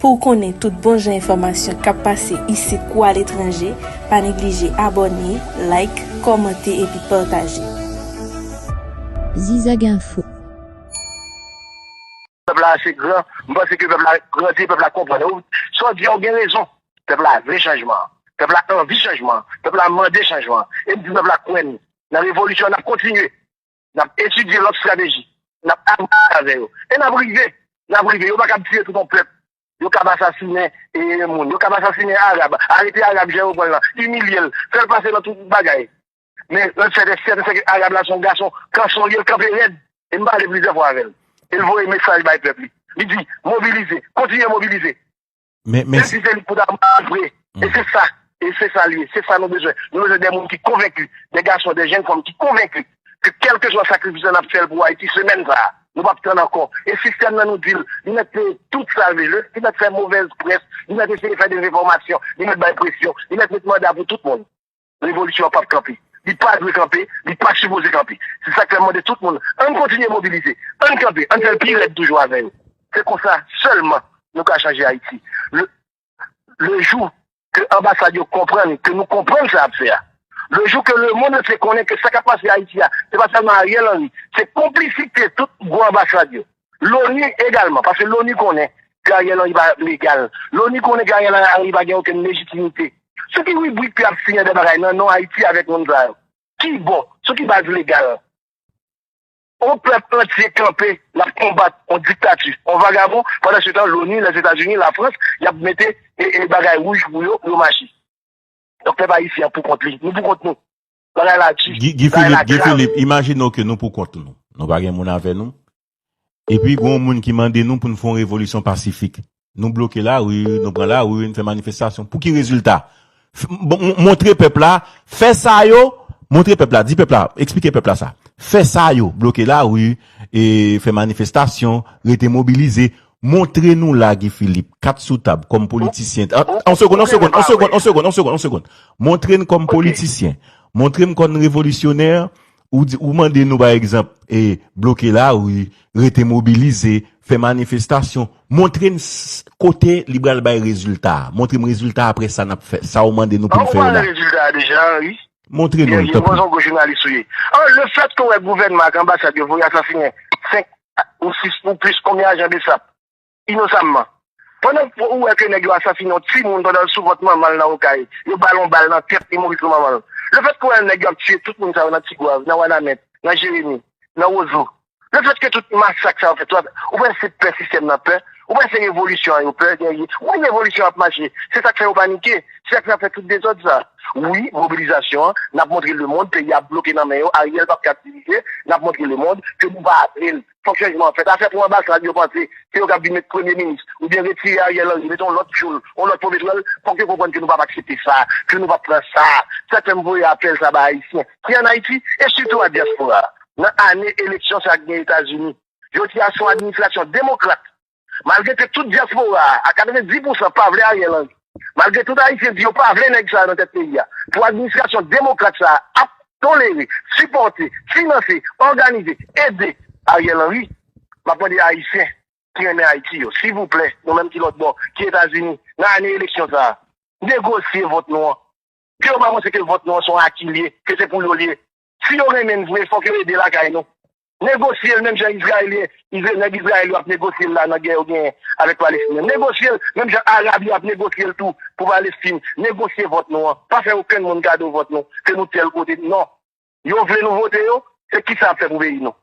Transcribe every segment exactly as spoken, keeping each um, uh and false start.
Pou w konnen tout bon jan enfòmasyon k ap pase isit kou aletranje, pa neglije abòne, like, kòmante epi pataje. Zizag Info. Pèp la ase gran, m panse ke pèp la grandi, pèp la konprann. Sa w di a, w gen rezon. Pèp la vle chanjman an. Pèp la anvi chanjman an. Pèp la mande chanjman an. E m di pèp la kwè n nan revolisyon, n ap kontinye. N ap etidye lòt estrateji. N ap abòne avè yo. E n ap rive. N ap rive. Yo pa kab tiye tout yon pèp. Yo kab asasinen e, moun. Yo kab asasinen Arab. Arete Arab jan yo pran l lan. Imilye l. Fè l pase nan tout bagay. Men, lè fè de sèten sèten Arab la se yon gason kanson li ye, l kanpe rèd. E m pale plizyè fwa avè l. E l voye mesaj bay pèp li. Li di, mobilize. Kontinye mobilize. Men, men, Menm si se li k pou ta mouri vre. E se sa. E se sa l ye. Se sa nou bezwen. Nou bezwen de moun ki konvenki. De gason, de jenn fanm ki konvenki ke kèlkeswa sakrifis la n ap fè l pou Ayiti semèn sa a, nou p ap tann ankò. E sistèm nan nou di l, li mèt peye tout sa l vle. Li mèt fè movèz près. Li mèt eseye fè dezenfòmasyon. Li mèt bay presyon. Li mèt met manda pou tout moun. Revolisyon an p ap kanpe. Li pa dwe kanpe, li pa sipoze kanpe. Se sa k fè m mande tout moun, ann kontinye mobilize, ann kanpe, ann fè l pi rèd toujou avè yo. Se konsa sèlman nou ka chanje Ayiti. Le, le jou ke anbasad yo konprann ke nou konprann sa y ap fè a, le jou ke lemonn antye konnen ke sa k ap pase Ayiti a, se pa sèlman Ariel Henry, se konplisite tout gwo anbasad yo. Loni egalman, paske Loni konnen ke Ariel Henry pa legal. Loni konnen ke Ariel Henry pa gen okenn lejitimite. Sou ki ribrik ke y ap siyen de bagay nan non Ayiti avèk moun sa yo? Ki bò? Sou ki baz legal? On pèp antye kanpe, l ap konbat on diktati, on vagabon, pandan se tan Loni, Lèzetazini, Lafrans, y ap mete e, e bagay wouj pou yo, pou yo mache. Donk pèp ayisyen an pou kont li. Nou pou kont nou. Bagay la di. Guy, Guy Philippe, Guy Philippe, imajine w ke nou pou kont nou. Nou pa gen moun avè nou. Epi gen yon moun ki mande nou pou n fè yon revolisyon pasifik. Nou bloke lari, nou pran lari, nou fè manifestasyon. Pou ki rezilta? F- bon, m- montre pèp la, fè sa yo, montre pèp la, di pèp la, eksplike pèp la sa. Fè sa yo, bloke lari, e fè manifestasyon, rete mobilize. Montre nou la, Guy Philippe, kat sou tab, kòm politisyen. An, an segonn, an segonn, an segonn, an segonn, an segonn, an segonn. Montre n kòm politisyen. Montre m kòm revolisyonè. Ou, di, ou mande nou, pa egzanp, e, bloke lari, rete mobilize, fè manifestasyon. Montre n s- kote li pral bay rezilta. Montre m rezilta apre sa n ap fè. Sa ou mande nou pou n fè yo la. Rezilta a deja, wi. Montre nou l, tanpri. Yon gwo jounalis ou ye. An, le fèt ke w wè gouvènman ak anbasad yo voye asasinen senk ou sis ou plis konbyen ajan BSAP, inosamman. Pandan ou wè ke nèg yo asasinen yon timoun pandan l sou vant manman l nan Okay, yo ba l yon bal nan tèt, li mouri sou manman l. Le fèt ke w wè nèg yo ap tiye tout moun sa yo nan Tigwav, nan Wanament, nan Jeremi, nan Wozo, le fèt ke tout masak sa yo fèt, ou panse pè sistèm nan pè? Ou panse revolisyon an yo pè dèyè? Wi, revolisyon ap mache. Se sa k fè yo panike. Se sa k fè y ap fè tout dezòd sa. Wi, mobilizasyon an, n ap montre lemonn peyi a bloke nan men yo, Ariel p ap ka dirije, n ap montre lemonn ke nou pa vle l. Fòk chanjman an fèt. Afè pou anbasad yo panse se yo k ap vin met premye minis, oubyen retire Ariel Henry, mete yon lòt tchoul, yon lòt po petwòl, fòk yo konprann ke nou p ap aksepte sa, ke nou p ap pran sa. Se sa k fè m voye apèl sa ba Ayisyen ki ann Ayiti e sitou a dyaspora a. Nan ane eleksyon sa a k gen Etazini, jodi a se yon administrasyon demokrat. Malgre ke tout dyaspora a, a katrevenndis pousan, pa vle Ariel Henry, malgre tout Ayisyen di yo pa vle nèg sa a nan tèt peyi a, pou administrasyon demokrat sa a ap tolere, sipòte, finanse, òganize, ede Ariel Henry, m ap mande Ayisyen ki renmen Ayiti yo, silvouplè, nou menm ki lòt bò, ki Etazini, nan ane eleksyon sa a, negosye vòt nou an. Ke yo pa panse ke vòt nou an se yon aki l ye, ke se pou yo l ye. Si yo renmen n vre, fòk yo ede lakay nou. Negosye l menm jan Izrayelyen, Izra- nèg Izrayèl yo ap negosye l la nan gè yo genyen avèk Palestinyen. Negosye l menm jan Arab yo ap negosye l tou pou Palestin. Negosye vòt nou an. Pa fè okenn moun kado vòt nou, ke nou tèl kote. Non. Yo vle nou vote yo, se kisa y ap fè pou peyi nou?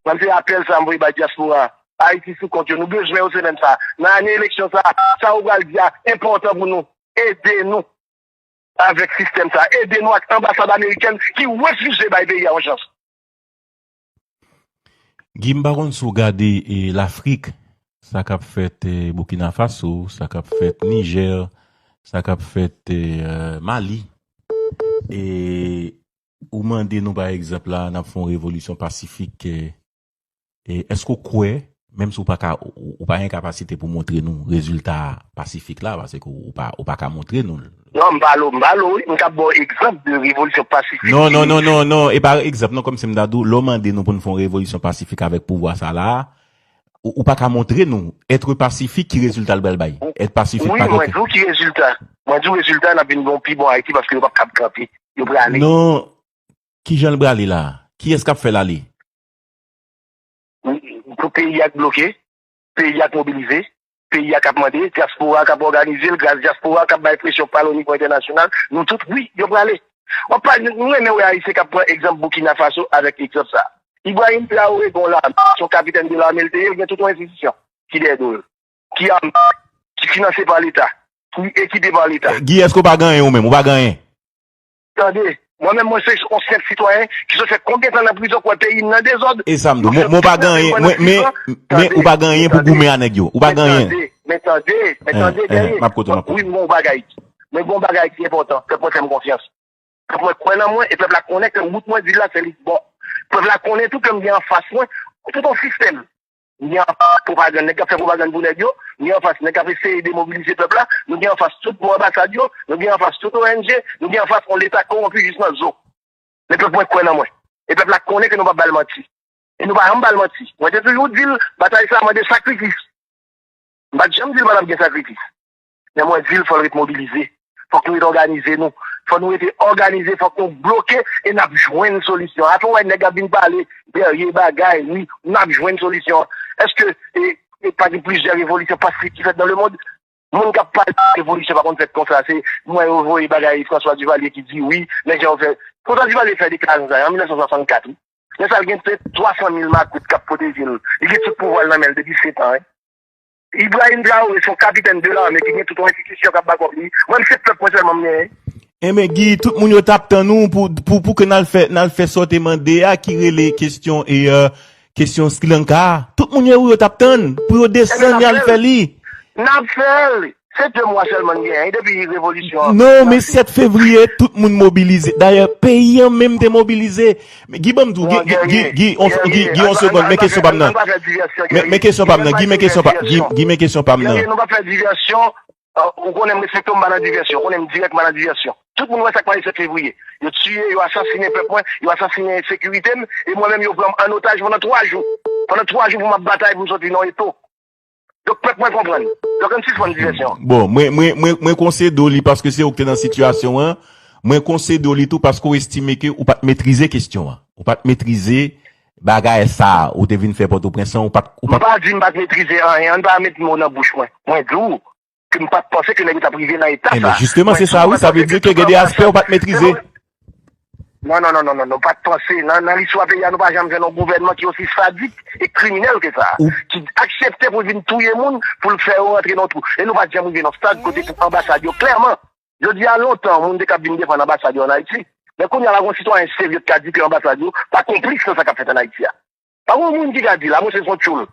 Mwen se apèl sa a m voye bay dyaspora a. Ayiti sou kont yo. Nou bezwen yo semèn sa a. Nan ane eleksyon sa a, sa ou pral di a enpòtan pou nou. Ede nou avèk sistèm sa a. Ede nou ak anbasad amerikèn ki refize bay peyi a yon chans. Guy, m pa konn si w gade e, Lafrik, sa k ap fèt e, Burkina Faso, sa k ap fèt Niger, sa k ap fèt e, Mali. E ou mande nou, pa egzanp, la, n ap fè yon revolisyon pasifik. E, e, èske w kwè, menm si w pa ka, ou, ou pa gen kapasite pou montre nou rezilta pasifik la, paske ou pa, ou pa ka montre nou l. Non, m pale w, m pale w, wi. M t ap ba w egzanp de revolisyon pasifik. Non, non, non, non, non. E pa egzanp, non, kòmsi m ta di w, lè w mande nou pou n fè yon revolisyon pasifik avèk pouvwa sa la, ou, ou pa ka montre nou être pacifique ki rezilta l pral bay. Être pacifique Wi, pa mwen gen. Di w ki rezilta. Mwen di w rezilta, n ap vin gen yon pi bon Ayiti paske yo p ap kab kanpe. Yo prale. Non, kijan l prale la? Kiyès k ap fè l ale? Pou peyi a k bloke, peyi a k mobilize, peyi a k ap mande, dyaspora k ap òganize l, gras dyaspora k ap bay presyon pa lo nivo entènasyonal, nou tout, wi, yo prale. W ap pa, nou renmen wè Ayisyen k ap pran egzanp Burkina Faso avèk egzanp sa. Ibrahim Traoré gen yon lame, se yon kapitèn de lame l te ye, l gen tout yon enstitisyon ki dèyè do l, ki ame, ki finanse pa Leta, ki ekipe pa Leta. Guy, èske ou pa gen anyen ou menm? Ou pa gen anyen? Tande, mwen menm mwen se yon senp sitwayen ki sot fè konbyen tan nan prizon, k wè peyi m nan dezòd. E sa m di w, mwen mwen pa gen anyen, mwen, men, men ou pa gen anyen pou goumen a nèg yo. Ou pa gen anyen. Men tande, men tande, men tande, Eh, eh, m ap koute w, m ap koute w. Wi, mwen yon bagay. Men gon bagay ki enpòtan, pèp mwen fè m konfyans. Pèp mwen kwè nan mwen, e pèp la konnen ke wout mwen di la se li k bon. Pèp la konnen tou ke m gen anfas mwen tout yon sistèm. M gen anfas pwopagann, nèg k ap fè pwopagann pou nèg yo, m gen anfas nèg k ap eseye demobilize pèp la, nou gen anfas tout gwo anbasad yo, nou gen anfas tout O N G, nou gen anfas yon Leta kowonpi jis nan zo. Men pèp mwen kwè nan mwen. E pèp la konnen ke nou p ap ba l manti. E nou pa janm ba l manti. Mwen te toujou di l, batay sa a mande sakrifis. M pa t janm di l pa t ap gen sakrifis. Men mwen di l fò l ret mobilize. Fòk nou ret òganize nou. Fò nou rete òganize, fòk nou bloke e n ap jwenn solisyon. Apre w wè nèg ap vin pale, dèyè bagay, wi, n ap jwenn solisyon. Èske e, e pa gen plizyè revolisyon pasifik ki fèt nan lemond? Moun k ap pale de revolisyon pa konn fèt konsa. Se mwen yo voye bagay François Duvalier ki di wi, men jan yo fè. François Duvalier fè deklarasyon sa yo an mil nèf san swasannkat, wi. Men sa l gen se twa san mil makout k ap pwoteje l. Li gen tout pouvwa l nan men l depi sèt an, wi. Ibrahim Traoré se yon kapitèn de lame ki gen tout yon enstitisyon k ap bakòp li. Mwen, se pèp mwen sèlman m genyen. Enben, Guy, tout moun yo t ap tann ou pou, pou, pou ke n al fè, n al fè sa w te mande a, ki rele kesyon e, euh, kesyon Sri Lanka a. Tout moun yo, yo t ap tann pou yo desann, y al fè li. N ap fè l. Se de mwa sèlman n genyen depi revolisyon an. Non, men sèt fevriye, tout moun mobilize. Dayè, peyi an menm te mobilize. Men Guy, ban m di w, Guy, Guy, Guy, Guy, on, Guy, Guy, on segond, men kesyon pa m nan. Men, men kesyon pa m nan, Guy, men kesyon pa, Guy, Guy, men kesyon pa m nan. Nou pa fè divansyon. Ah, ou konnen m respekte w, m pa nan divansyon. Ou konnen m dirèk, m pa nan divansyon. Tout moun wè sa k pase sèt fevriye. Yo tiye, yo asasinen pèp mwen, yo asasinen sekirite m, e mwen menm yo pran m an otaj pandan twa jou. Pandan twa jou pou m ap batay pou m soti nan eto. Donk pèp mwen konprann. Donk ann sispann divansyon. Bon, mwen, mwen, mwen, mwen konsede w li paske se ou ki te nan sitiyasyon an. Mwen konsede w li tou paske w estime ke ou pa t metrize kesyon an. Ou pa t metrize bagay sa a ou te vin fè Pòtoprens lan, ou pa t, ou pa M pa di m pa t metrize anyen, ann pa met mo nan bouch mwen. Mwen di w ke m pa t panse ke nèg yo t ap rive nan eta sa. Enben, jisteman, se sa, wi, sa vle di ke gen de aspè ou pa t metrize. Non, non, non, non, non, nou pa t panse. Nan, nan listwa peyi a, nou pa janm jwenn yon gouvènman ki osi sadik e kriminèl ke sa, ki aksepte pou l vin touye moun, pou l fè yo rantre nan twou. E nou pa t janm rive nan stad kote pou anbasad yo, klèman. Jodi a, lontan, moun te kab vin defann anbasad yo ann Ayiti. Men kounye a la, gon sitwayen serye k ka di ke anbasad yo pa konplis nan sa k ap fèt ann Ayiti a. Pa gon moun ki ka di la, monchè, se yon tchoul.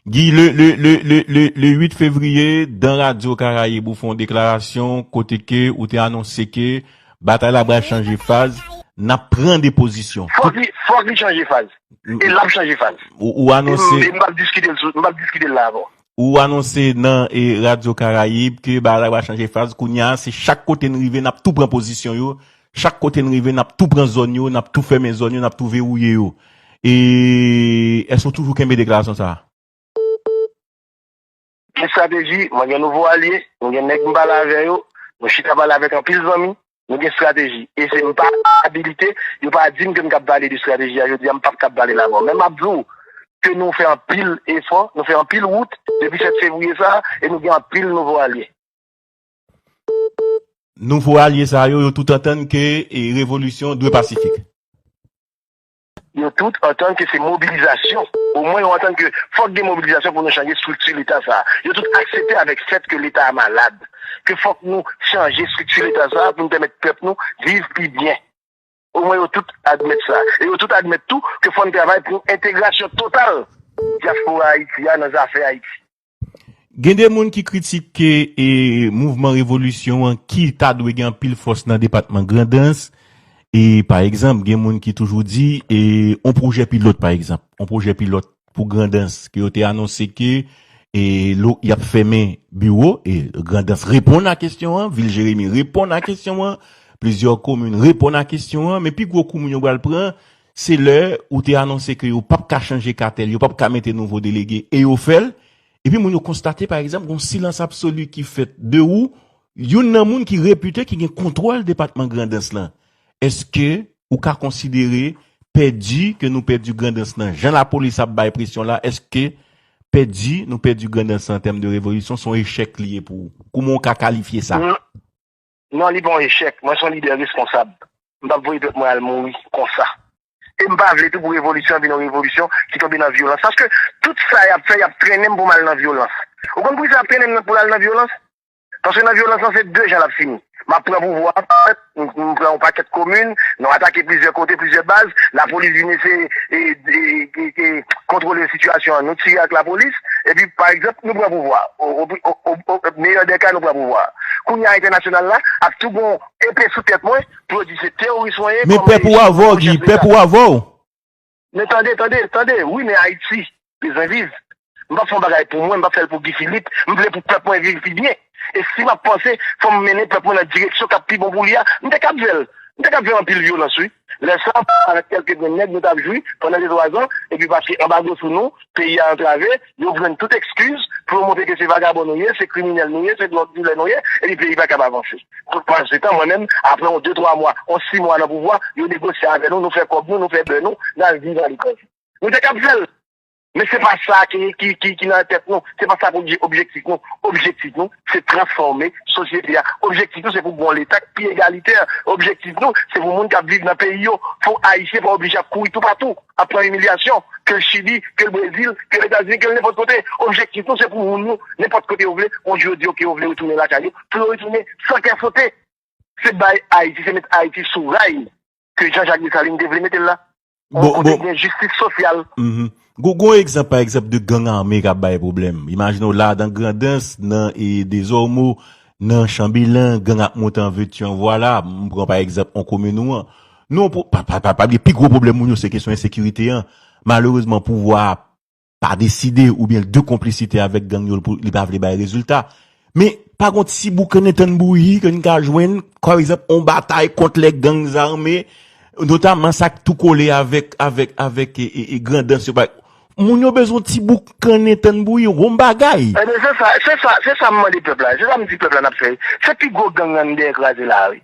Guy, le, le, le, le, le, le uit fevriye, dan Radyo Karayib, ou fè yon deklarasyon kote ke ou te anonse ke batay la pral chanje faz, n ap pran de pozisyon. Fòk li, fòk li chanje faz. E l ap chanje faz. Ou, ou anonse. E m, e m p ap diskite l sou, m p ap diskite l la avè w. Ou anonse nan e, Radyo Karayib ke bagay la pral chanje faz. Kounye a, se chak kote n rive, n ap tou pran pozisyon yo. Chak kote n rive, n ap tou pran zòn yo, n ap tou fèmen zòn yo, n ap tou vewouye yo. E èske w toujou kenbe deklarasyon sa a? Gen estrateji, mwen gen nouvo alye, mwen gen nèg m pale avè yo, mwen chita pale avèk anpil zanmi, nou gen estrateji. E se m pa abilite, yo pa di m ke m kab pale de estrateji a jodi a, m p ap kab pale l avè w. Men m ap di w ke nou fè anpil efò, nou fè anpil wout depi sèt fevriye sa a, e nou gen anpil nouvo alye. Nouvo alye sa yo, yo tout antann ke e, revolisyon dwe pasifik. Yo tout antann ke se mobilizasyon. Omwen yo antann ke fòk gen mobilizasyon pou nou chanje estrikti Leta sa a. Yo tout aksepte avèk fèt ke Leta a malad. Ke fòk nou chanje estrikti Leta sa a pou nou pèmèt pèp nou viv pi byen. Omwen yo tout admèt sa. E yo tout admèt tou ke fò n travay pou entegrasyon total dyaspora Ayiti a nan zafè Ayiti. Gen de moun ki kritike e, mouvman revolisyon an ki ta dwe gen anpil fòs nan depatman Grandans. E pa egzanp, gen moun ki toujou di e, on pwojè pilòt, pa egzanp, on pwojè pilòt pou Grandans, ke yo te anonse ke e, lo, y ap fèmen biwo, e Grandans reponn a kesyon an, vil Jeremi reponn a kesyon an, plizyè komin reponn a kesyon an, men pi gwo kou moun yo pral pran, se lè ou te anonse ke yo p ap ka chanje katèl, yo p ap ka mete nouvo delege, e yo fè l. Epi moun yo konstate, pa egzanp, yon silans absoli ki fèt de ou, youn nan moun ki repite, ki gen kontwòl depatman Grandans lan. Èske ou ka konsidere pèdi ke nou pèdi Grandans lan, jan lapolis ap bay presyon la, èske pèdi, nou pèdi Grandans lan an tèm de revolisyon, se yon echèk li ye pou ou? Kouman ou ka kalifye sa? Non, non, li pa yon echèk. Mwen se yon lidè responsab. M p ap voye pèp mwen al mouri konsa. E m pa vle tou pou revolisyon vin yon revolisyon ki tonbe nan vyolans. Paske tout sa y ap fè, y ap trennen m pou m al nan vyolans. Ou konn poukisa y ap trennen m pou l al nan vyolans? Paske nan vyolans lan, se de jan l ap fini. M ap pran pouvwa a, m, m pran yon pakèt komin, nou atake plizyè kote, plizyè baz, lapolis vin eseye e, e, e, e, kontwole sitiyasyon an, nou tire ak lapolis, epi, pa egzanp, nou pran pouvwa a. O, o, o, o, o meyè dè ka, nou pran pouvwa a. Kounye a, entènasyonal la ap tou gon epe sou tèt mwen pou yo di se teworis mwen ye, Men kòm pèp ou avè w, Guy, chèf pèp leta. Ou avè w. Men tande, tande, tande, wi, men Ayiti bezwen viv. M p ap fè yon bagay pou mwen, m p ap fè l pou Guy Philippe, m vle pou pèp mwen viv pi byen. E si m ap panse, fò m mennen pèp mwen nan direksyon k ap pi bon pou li a, m te kab fè l. M te kab fè anpil vyolans, wi. Lè sa, avèk kèlke grenn nèg, nou t ap jwi pandan de twa zan, epi paske anbago sou nou, peyi a antrave, yo jwenn tout ekskiz pou yo montre ke se vagabon nou ye, se kriminèl nou ye, se dwòg dilè nou ye, epi peyi pa kab avanse. Pandan se tan, mwen menm, apre yon de twa mwa, yon sis mwa nan pouvwa, yo negosye avè nou, nou fè kòb nou, nou fè bè nou, n al viv aletranje. Nou te kab fè l. Men se pa sa ki, ki, ki, ki nan tèt nou. Se pa sa pou di objektif nou. Objektif nou, se transfòme sosyete a. Objektif nou, se pou gon leta ki pi egalitè. Objektif nou, se pou moun k ap viv nan peyi yo. Fò Ayisyen pa oblije ap kouri toupatou, ap pran imilyasyon, ke l Chili, ke l Brezil, ke l Etazini, ke l nenpòt kote. Objektif nou, se pou moun nou, nenpòt kote yo vle, yon jou yo di yo ke yo vle retounen lakay yo, pou yo retounen san kè sote. Se bay Ayiti, se met Ayiti sou ray ke Jean Jacques Dessalines te vle mete l la. Bon, kote bon. Gen jistis sosyal. Mhm. Gon, gon egzanp, pa egzanp, de gang ame k ap bay pwoblèm. Imajine w ladan Grandans, nan e, Dezòmo, nan Chanbelan, gang ap monte an veti an vwala. M pran, pa egzanp, yon komin ou an. Non, pou, pa, pa, pa, pa bliye, pi gwo pwoblèm moun yo, se kesyon ensekirite an. Malerezman, pouvwa a pa deside oubyen de konplisite avèk gang yo pou li pa vle bay rezilta. Men, pa gon ti bouk ann entann bouyi ke n ka jwenn, pa egzanp, yon batay kont lè gang zame, notaman sa k tou kole avèk, avèk, avèk, e, e, e, Grandans yo. Pa, moun yo bezwen yon ti bouk ann entann bouyi, yon bon bagay. Ebyen, se sa, se sa, se sa m mande pèp la, se sa m di pèp la n ap fè. Se pi gwo gang nan n dèyè kraze la a, wi.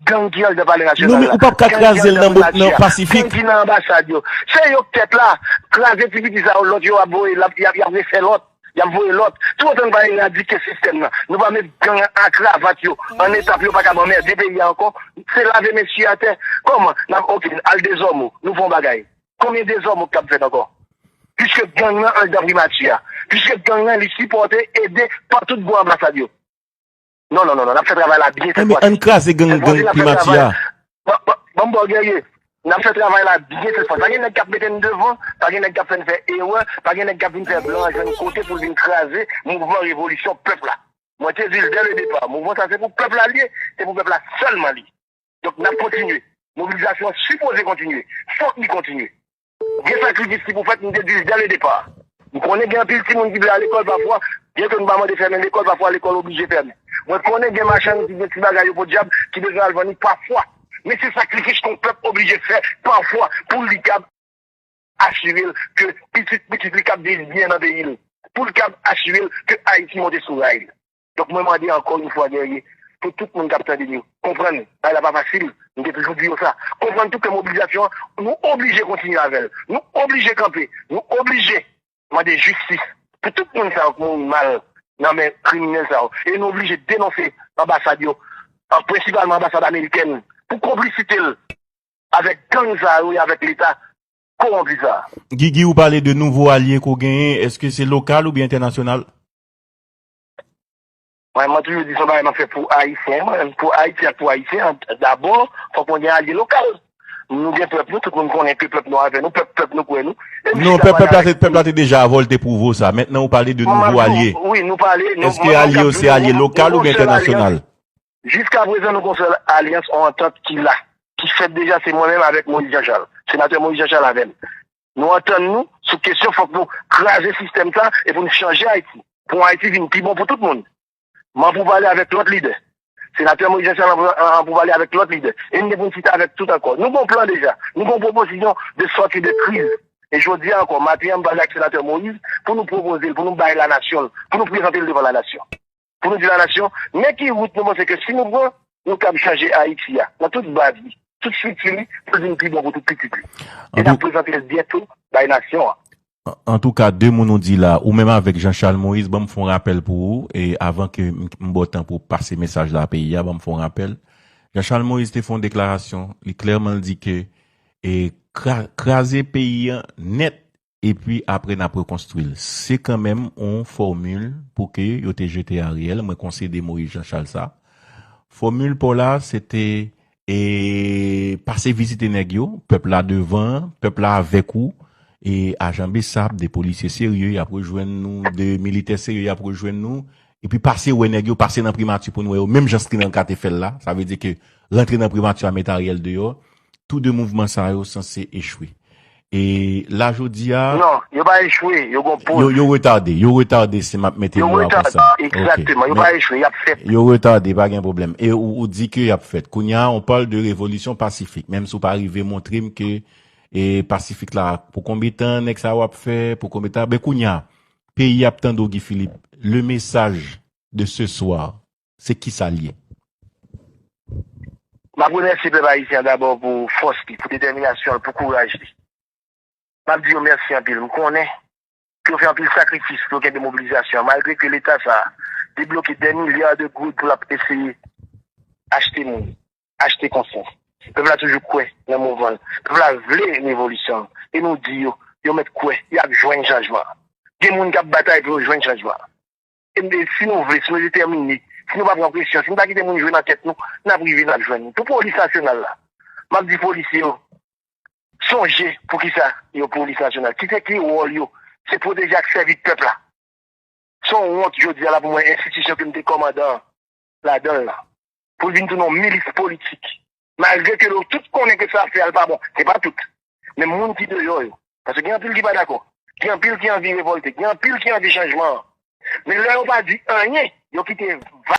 Gang ki anndan palè nasyonal la. Non, men ou p ap ka kraze l nan, nan pasifik. Gang ki nan anbasad yo. Se yo k tèt la. Kraze ti piti sa yo, lòt yo ap voye, l ap, y ap, y ap refè lòt. Y ap voye lòt. Toutotan n pa eradike sistèm nan, nou pa met gang a kravat yo ann eta pou yo pa kab anmède peyi a ankò, se lave men siye atè. Kòman? N ap, oke, al Dezòmo, nou fè yon bagay. Konbyen Dezòmo k ap fèt ankò? Piske gang nan anndan primati a. Piske gang nan li sipòte, ede pa tout bò anbasad yo. Non, non, non, non, n ap fè travay la byen sèt fwa. Ann kraze gang, gang primati a. Ban, ban, ban m ba w, Guerrier. N ap fè travay la byen sèt fwa. Pa gen nèg k ap mete n devan, pa gen nèg k ap fè n fè erè, pa gen nèg k ap vin fè blan an jwenn kote pou l vin kraze mouvman revolisyon pèp la. Mwen te di l dè le depa, mouvman sa se pou pèp la l ye, se pou pèp la sèlman l ye. Donk, n ap kontinye. Mobilizasyon an sipoze kontinye. Fòk li kontinye. Gen sakrifis ki pou fèt, m te di l dè le depa. M konnen gen anpil timoun ki vle al lekòl pafwa, byen ke nou pa mande fèmen lekòl, pafwa lekòl oblije fèmen. Mwen konnen gen machann ki gen ti bagay yo podyab ki bezwen al vann li pafwa. Men se sakrifis yon pèp oblije fè pafwa pou li kab asire l ke pitit pitit li kab viv byen nan peyi l, pou l kab asire l ke Ayiti monte sou ray l. Donk, mwen mande ankò yon fwa, Guerrier, pou tout moun k ap tande nou, konprann, bagay la pa fasil, m te toujou di yo sa. Konprann tou ke mobilizasyon an, nou oblije kontinye avè l. Nou oblije kanpe. Nou oblije mande jistis pou tout moun sa yo k mouri mal nan men kriminèl sa yo. E nou oblije denonse anbasad yo, an, prensipalman anbasad amerikèn, pou konplisite l avèk gang sa yo e avèk Leta kowonpi sa a. Guigui, ou pale de nouvo alye ke w genyen, èske se lokal oubyen entènasyonal? Mwen, mwen toujou di se yon bagay m ap fè pou Ayisyen, mwen, pou Ayiti ak pou Ayisyen. Dabò, fòk mwen gen alye lokal. Nou gen pèp nou, tout moun konnen ke pèp nou avè nou, pèp, pèp nou kwè nou. E m chita pale avè. Non, pèp, pèp la te, pèp la te deja avè w, l te pwouve w sa. Mentnan, ou pale de nouvo alye. Èske alye yo se alye lokal oubyen entènasyonal? Jiskaprezan, nou gon sèl alyans, yon antant ki la, ki fèt deja, se mwen menm avèk Moïse Jean Charles. Senatè Moïse Jean Charles avè m. Nou antann nou sou kesyon, fòk nou kraze sistèm sa e pou nou chanje Ayiti. Pou Ayiti vin pi bon pou tout moun. M ap pale avèk lòt lidè. Senatè Moïse Jean Charles an pou pale avèk lòt lidè. E n gen pou n chita avèk tout ankò. Nou gen yon plan deja. Nou gen yon pwopozisyon de sòti de kriz. E jodi a ankò, maten an, m pale ak Senatè Moïse pou nou pwopoze l, pou nou bay lanasyon l, pou nou prezante l devan lanasyon. Pou nou di lanasyon, men ki wout nou panse ke si nou pran, nou kab chanje Ayiti a, nan tout baz li, tout estrikti li, pou l vin pi bon pou tout pitit li. E n ap prezante l byento bay nasyon an. Antouka, de moun ou di la, ou menm avèk Jean Charles Moïse, ban m fè yon rapèl pou ou, e avan ke m ba w tan pou w pase mesaj la a peyi a, ban m fè yon rapèl. Jean Charles Moïse te fè yon deklarasyon, li klèman l di ke e kraze peyi an nèt epi apre n ap rekonstwi l. Se kanmenm yon fòmil pou ke yo te jete Ariel, mwen konsede Moïse Jean Charles sa. Fòmil pa w la, se te e pase vizite nèg yo, pèp la devan, pèp la avèk ou, e ajan Bsap, de polisye serye, y ap rejwenn nou, de militè serye, y ap rejwenn nou, epi pase wè nèg yo, pase nan primati pou n wè yo, menm jan Sri Lanka te fè l la, sa vle di ke rantre nan primati a met Ariel deyò, tou de mouvman sa yo sanse echwe. E la jodi a. Non, yo pa echwe, yo gon poz. Yo, yo retade, yo retade si m ap mete mo a konsa. Egzakteman, yo pa echwe, y ap fèt. Yo retade, pa gen pwoblèm. E ou, ou di ke y ap fèt. Kounye a, on parle de révolution pacifique. Menm si w pa rive montre m ke e pasifik la, pou konbyen tan nèg sa yo ap fè, pou konbyen tan. Ben kounye a, peyi ap tande w Guy Philippe, le message de ce soir, se kisa l ye? M ap remèsye pèp ayisyen an dabò pou fòs li, pou detèminasyon l, pou kouraj li. M ap di yo mèsi anpil. M konnen ke yo fè anpil sakrifis pou yo kenbe mobilizasyon an, malgre ke Leta sa a debloke dè milya de goud pou l ap eseye achte moun, achte konsyans. Pèp la toujou kwè nan mouvman l. Pèp la vle revolisyon l. E nou di yo, yo mèt kwè, y ap jwenn chanjman. Gen moun k ap batay pou yo jwenn chanjman. E si nou vle, si nou detèmine, si nou pa pran presyon, si nou pa kite moun jwe nan tèt nou, n ap rive, n ap jwenn. Pou polis nasyonal la, m ap di polisye yo, sonje poukisa yo polis nasyonal. Kisa ki wòl yo? Se pwoteje ak sèvi pèp la. Se yon wont jodi a la pou mwen enstitisyon ke m te kòmandan ladan l la. Pou l vin tounen yon milis politik. Malgre ke nou tout konnen ke sa fè a l pa bon. Se pa tout. Men moun ki deyò yo. Paske gen anpil ki pa dakò. Gen anpil ki anvi revòlte. Gen anpil ki anvi chanjman an. Men lè yo pa di anyen, yo kite va